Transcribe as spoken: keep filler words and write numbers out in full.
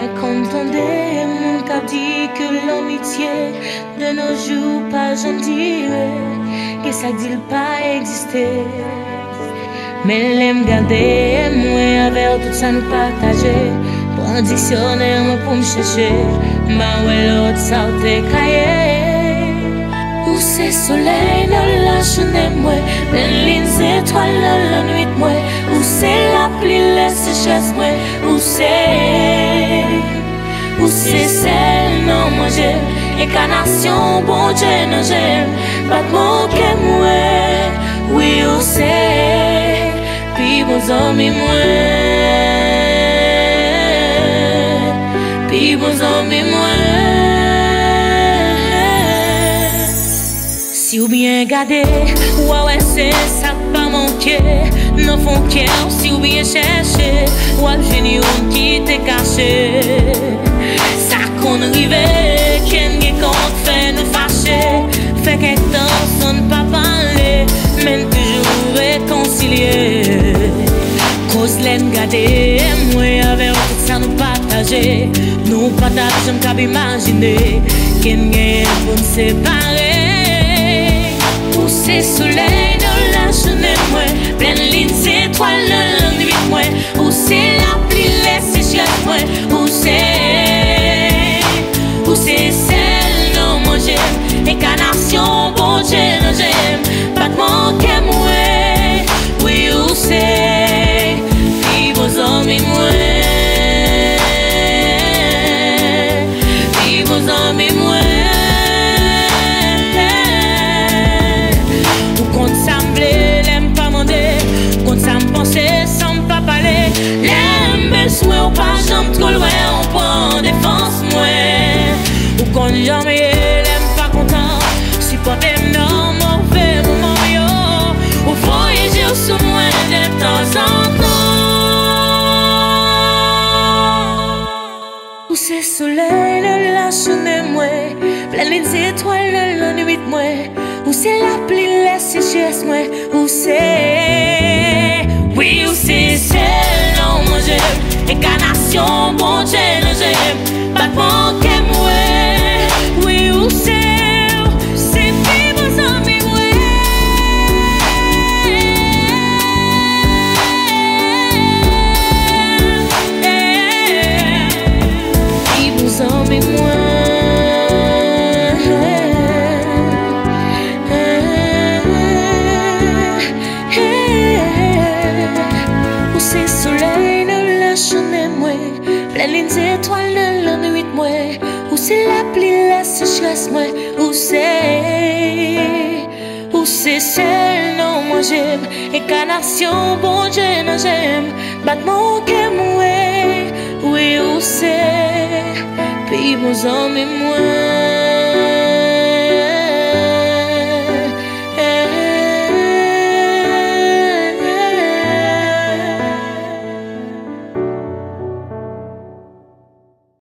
Mwen konn tande moun k ap di ke lanmitye de nos jours pa janm dire, gen sa k di l pa egziste. Men lè m gade, m wè avè w tout sa nou pataje. Pran diksyonè mwen pou m chèche, m pa wè lòt sa w te ka ye. Ou se solèy nan lajounen mwen, plen lin zetwal nan lannwit mwen. Ou se lapli lè sechès mwen. Ou se, ou se sèl nan manje m, enkanasyon Bondye nan je m, batman kè mwen. Wi, ou se pi bon zanmi mwen, pi bon zanmi mwen. Si w byen gade, w a wè se sa k pa manke nan fon kè w. Si w byen chèche, w ap jwenn youn ki te kache. Sa konn rive, ke n gen kont fè nou fache, fè kèk tan san n pa pale, men n toujou rekonsilye. Koz lè n gade, m wè avè w tout sa nou pataje. Nou pa t ap janm kab imajine ke n genyen pou n separe. Ou se solèy nan lajounen mwen, plen lin zetwal nan lannwit mwen. Ou se lapli lè sechès mwen. Ou se, ou se sèl nan manje m, enkanasyon Bondye nan je m, batman kè mwen. Wi, ou se pi bon zanmi mwen, pi bon zanmi mwen. Ou konn sa m vle lè m pa mande, ou konn sa m panse san m pa pale. Lè m bezwen w pa janm twò lwen, ou pran defans mwen. Ou konn jan m ye lè m pa kontan, sipòte m nan move moman m yo. Ou voye je w sou mwen de tanzantan. Ou se solèy nan lajounen mwen, plen lin zetwal nan lannwit mwen. Ou se lapli lè sechès mwen. Ou se, wi, ou se sèl nan manje m, enkanasyon Bondye nan je m, batman kè mwen. Wi, ou se, ou se pi bon zanmi mwen. Pi bon zanmi mwen. Ou se solèy nan lajounen mwen, plen lin zetwal nan lannwit mwen. Ou se lapli lè sechès mwen. Ou se, ou se sèl nan manje m, enkanasyon Bondye nan je m, batman kè mwen. Wi, ou se pi bon zanmi mwen.